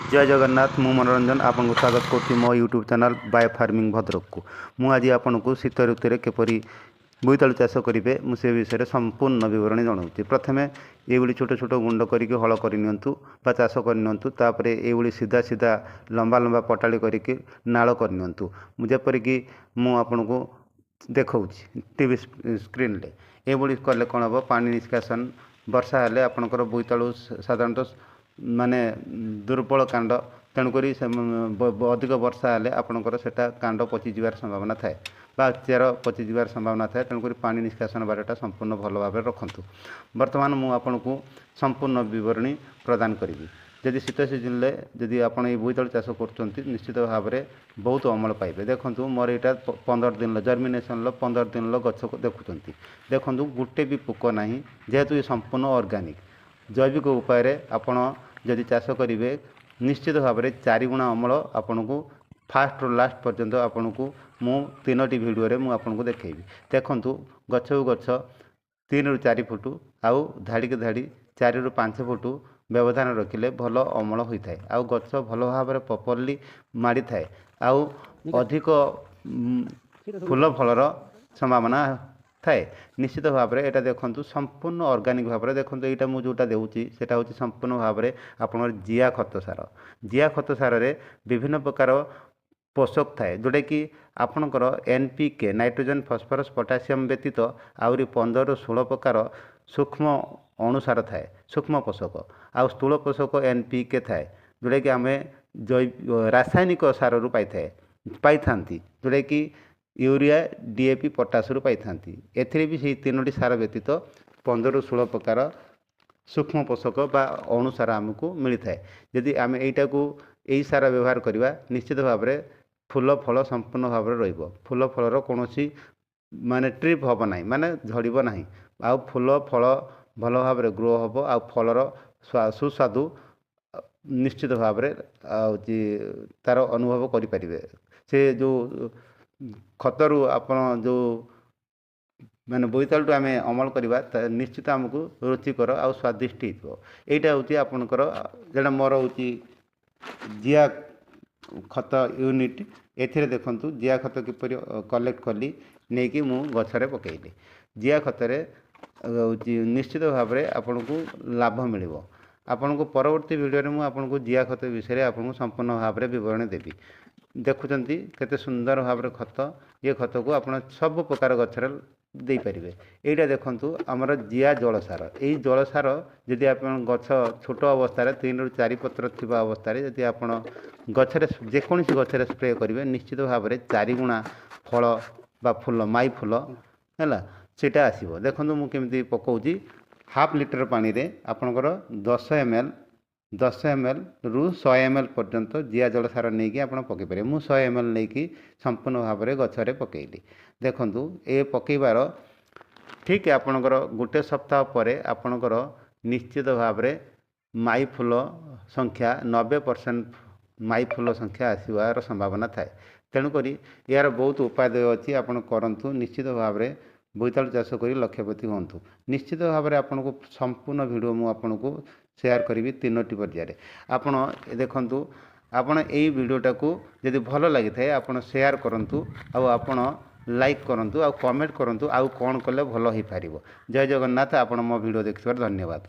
ଜୟ ଜଗନ୍ନାଥ। ମୁଁ ମନୋରଞ୍ଜନ ଆପଣଙ୍କୁ ସ୍ୱାଗତ କରୁଛି ମୋ ୟୁଟ୍ୟୁବ୍ ଚ୍ୟାନେଲ୍ ବାୟୋ ଫାର୍ମିଂ ଭଦ୍ରକକୁ। ମୁଁ ଆଜି ଆପଣଙ୍କୁ ଶୀତ ଋତୁରେ କିପରି ବୋଇତାଳୁ ଚାଷ କରିବେ, ମୁଁ ସେ ବିଷୟରେ ସମ୍ପୂର୍ଣ୍ଣ ବିବରଣୀ ଜଣାଉଛି। ପ୍ରଥମେ ଏଇଭଳି ଛୋଟ ଛୋଟ ଗୁଣ୍ଡ କରିକି ହଳ କରିନିଅନ୍ତୁ ବା ଚାଷ କରିନିଅନ୍ତୁ। ତାପରେ ଏଇଭଳି ସିଧା ସିଧା ଲମ୍ବା ଲମ୍ବା ପଟାଳି କରିକି ନାଳ କରିନିଅନ୍ତୁ, ଯେପରିକି ମୁଁ ଆପଣଙ୍କୁ ଦେଖାଉଛି ଟିଭି ସ୍କ୍ରିନ୍ରେ। ଏଇଭଳି କଲେ କ'ଣ ହେବ? ପାଣି ନିଷ୍କାସନ, ବର୍ଷା ହେଲେ ଆପଣଙ୍କର ବୋଇତାଳୁ ସାଧାରଣତଃ ମାନେ ଦୁର୍ବଳ କାଣ୍ଡ, ତେଣୁକରି ସେ ଅଧିକ ବର୍ଷା ହେଲେ ଆପଣଙ୍କର ସେଇଟା କାଣ୍ଡ ପଚିଯିବାର ସମ୍ଭାବନା ଥାଏ ବା ଚେର ପଚିଯିବାର ସମ୍ଭାବନା ଥାଏ। ତେଣୁକରି ପାଣି ନିଷ୍କାସନ ବାଟଟା ସମ୍ପୂର୍ଣ୍ଣ ଭଲ ଭାବରେ ରଖନ୍ତୁ। ବର୍ତ୍ତମାନ ମୁଁ ଆପଣଙ୍କୁ ସମ୍ପୂର୍ଣ୍ଣ ବିବରଣୀ ପ୍ରଦାନ କରିବି। ଯଦି ଶୀତ ସିଜିନ୍ରେ ଯଦି ଆପଣ ଏଇ ବୋଇତାଳୁ ଚାଷ କରୁଛନ୍ତି, ନିଶ୍ଚିତ ଭାବରେ ବହୁତ ଅମଳ ପାଇବେ। ଦେଖନ୍ତୁ, ମୋର ଏଇଟା 15 ଦିନର ଜର୍ମିନେସନ୍ର 15 ଦିନର ଗଛକୁ ଦେଖୁଛନ୍ତି। ଦେଖନ୍ତୁ, ଗୋଟେ ବି ପୋକ ନାହିଁ। ଯେହେତୁ ଏ ସମ୍ପୂର୍ଣ୍ଣ ଅର୍ଗାନିକ୍ ଜୈବିକ ଉପାୟରେ ଆପଣ ଯଦି ଚାଷ କରିବେ, ନିଶ୍ଚିତ ଭାବରେ ଚାରିଗୁଣା ଅମଳ ଆପଣଙ୍କୁ ଫାଷ୍ଟରୁ ଲାଷ୍ଟ ପର୍ଯ୍ୟନ୍ତ ଆପଣଙ୍କୁ ମୁଁ ତିନୋଟି ଭିଡ଼ିଓରେ ମୁଁ ଆପଣଙ୍କୁ ଦେଖେଇବି। ଦେଖନ୍ତୁ, ଗଛକୁ ଗଛ 3ରୁ 4 ଫୁଟ ଆଉ ଧାଡ଼ିକି ଧାଡ଼ି 4ରୁ 5 ଫୁଟ ବ୍ୟବଧାନ ରଖିଲେ ଭଲ ଅମଳ ହୋଇଥାଏ ଆଉ ଗଛ ଭଲ ଭାବରେ ପ୍ରପର୍ଲି ମାଡ଼ିଥାଏ ଆଉ ଅଧିକ ଫୁଲ ଫଳର ସମ୍ଭାବନା ଥାଏ ନିଶ୍ଚିତ ଭାବରେ। ଏଇଟା ଦେଖନ୍ତୁ, ସମ୍ପୂର୍ଣ୍ଣ ଅର୍ଗାନିକ୍ ଭାବରେ ଦେଖନ୍ତୁ। ଏଇଟା ମୁଁ ଯେଉଁଟା ଦେଉଛି, ସେଇଟା ହେଉଛି ସମ୍ପୂର୍ଣ୍ଣ ଭାବରେ ଆପଣଙ୍କର ଜିଆ ଖତ ସାର। ଜିଆ ଖତ ସାରରେ ବିଭିନ୍ନ ପ୍ରକାର ପୋଷକ ଥାଏ, ଯେଉଁଟାକି ଆପଣଙ୍କର N P K, nitrogen, phosphorus, potassium ବ୍ୟତୀତ ଆହୁରି 15ରୁ 16 ପ୍ରକାର ସୂକ୍ଷ୍ମ ଅଣୁସାର ଥାଏ, ସୂକ୍ଷ୍ମ ପୋଷକ। ଆଉ ସ୍ଥୂଳ ପୋଷକ ଏନ୍ ପି କେ ଥାଏ, ଯେଉଁଟାକି ଆମେ ରାସାୟନିକ ସାରରୁ ପାଇଥାନ୍ତି, ଯେଉଁଟାକି ୟୁରିଆ, ଡି ଏ ପି, ପଟାସରୁ ପାଇଥାନ୍ତି। ଏଥିରେ ବି ସେଇ ତିନୋଟି ସାର ବ୍ୟତୀତ 15ରୁ 16 ପ୍ରକାର ସୂକ୍ଷ୍ମ ପୋଷକ ବା ଅଣୁସାର ଆମକୁ ମିଳିଥାଏ। ଯଦି ଆମେ ଏଇଟାକୁ ଏଇ ସାର ବ୍ୟବହାର କରିବା, ନିଶ୍ଚିତ ଭାବରେ ଫୁଲ ଫଳ ସମ୍ପୂର୍ଣ୍ଣ ଭାବରେ ରହିବ। ଫୁଲ ଫଳର କୌଣସି ମାନେ ଟ୍ରିପ୍ ହେବ ନାହିଁ, ମାନେ ଝଡ଼ିବ ନାହିଁ ଆଉ ଫୁଲ ଫଳ ଭଲ ଭାବରେ ଗ୍ରୋ ହେବ ଆଉ ଫଳର ସୁସ୍ୱାଦୁ ନିଶ୍ଚିତ ଭାବରେ ହେଉଛି ତା'ର ଅନୁଭବ କରିପାରିବେ। ସେ ଯେଉଁ ଖତରୁ ଆପଣ ଯେଉଁ ମାନେ ବୋଇତାଳୁଠୁ ଆମେ ଅମଳ କରିବା, ନିଶ୍ଚିତ ଆମକୁ ରୁଚିକର ଆଉ ସ୍ୱାଦିଷ୍ଟ ହେଇଥିବ। ଏଇଟା ହେଉଛି ଆପଣଙ୍କର ଯେଉଁଟା ମୋର ହେଉଛି ଜିଆ ଖତ ୟୁନିଟ୍। ଏଥିରେ ଦେଖନ୍ତୁ, ଜିଆ ଖତ କିପରି କଲେକ୍ଟ କଲି, ନେଇକି ମୁଁ ଗଛରେ ପକାଇଲି। ଜିଆ ଖତରେ ହେଉଛି ନିଶ୍ଚିତ ଭାବରେ ଆପଣଙ୍କୁ ଲାଭ ମିଳିବ। ଆପଣଙ୍କୁ ପରବର୍ତ୍ତୀ ଭିଡ଼ିଓରେ ମୁଁ ଆପଣଙ୍କୁ ଜିଆ ଖତ ବିଷୟରେ ଆପଣଙ୍କୁ ସମ୍ପୂର୍ଣ୍ଣ ଭାବରେ ବିବରଣୀ ଦେବି। ଦେଖୁଛନ୍ତି କେତେ ସୁନ୍ଦର ଭାବରେ ଖତ। ଏ ଖତକୁ ଆପଣ ସବୁ ପ୍ରକାର ଗଛରେ ଦେଇପାରିବେ। ଏଇଟା ଦେଖନ୍ତୁ, ଆମର ଜିଆ ଜଳସାର। ଏଇ ଜଳସାର ଯଦି ଆପଣ ଗଛ ଛୋଟ ଅବସ୍ଥାରେ, 3ରୁ 4 ପତ୍ର ଥିବା ଅବସ୍ଥାରେ ଯଦି ଆପଣ ଗଛରେ, ଯେକୌଣସି ଗଛରେ ସ୍ପ୍ରେ କରିବେ, ନିଶ୍ଚିତ ଭାବରେ ଚାରିଗୁଣା ଫଳ ବା ଫୁଲ, ମାଇ ଫୁଲ ହେଲା, ସେଇଟା ଆସିବ। ଦେଖନ୍ତୁ ମୁଁ କେମିତି ପକାଉଛି। ହାଫ୍ ଲିଟର ପାଣିରେ ଆପଣଙ୍କର 10 ଏମ୍ ଏଲ୍, 10 ଏମ୍ ଏଲ୍ରୁ 100 ଏମ୍ ଏଲ୍ ପର୍ଯ୍ୟନ୍ତ ଜିଆ ଜଳସାର ନେଇକି ଆପଣ ପକାଇ ପାରିବେ। ମୁଁ 100 ଏମ୍ ଏଲ୍ ନେଇକି ସମ୍ପୂର୍ଣ୍ଣ ଭାବରେ ଗଛରେ ପକାଇଲି। ଦେଖନ୍ତୁ, ଏ ପକାଇବାର ଠିକ୍ ଆପଣଙ୍କର ଗୋଟେ ସପ୍ତାହ ପରେ ଆପଣଙ୍କର ନିଶ୍ଚିତ ଭାବରେ ମାଇ ଫୁଲ ସଂଖ୍ୟା 90% ମାଇ ଫୁଲ ସଂଖ୍ୟା ଆସିବାର ସମ୍ଭାବନା ଥାଏ। ତେଣୁକରି ଏହାର ବହୁତ ଉପାୟ ଅଛି। ଆପଣ କରନ୍ତୁ, ନିଶ୍ଚିତ ଭାବରେ ବୋଇତାଳୁ ଚାଷ କରି ଲକ୍ଷପତି ହୁଅନ୍ତୁ। ନିଶ୍ଚିତ ଭାବରେ ଆପଣଙ୍କୁ ସମ୍ପୂର୍ଣ୍ଣ ଭିଡ଼ିଓ ମୁଁ ଆପଣଙ୍କୁ ସେୟାର କରିବି ତିନୋଟି ପର୍ଯ୍ୟାୟରେ। ଆପଣ ଦେଖନ୍ତୁ, ଆପଣ ଏଇ ଭିଡ଼ିଓଟାକୁ ଯଦି ଭଲ ଲାଗିଥାଏ, ଆପଣ ସେୟାର କରନ୍ତୁ ଆଉ ଆପଣ ଲାଇକ୍ କରନ୍ତୁ ଆଉ କମେଣ୍ଟ କରନ୍ତୁ ଆଉ କ'ଣ କଲେ ଭଲ ହେଇପାରିବ। ଜୟ ଜଗନ୍ନାଥ। ଆପଣ ମୋ ଭିଡ଼ିଓ ଦେଖିଥିବାରୁ ଧନ୍ୟବାଦ।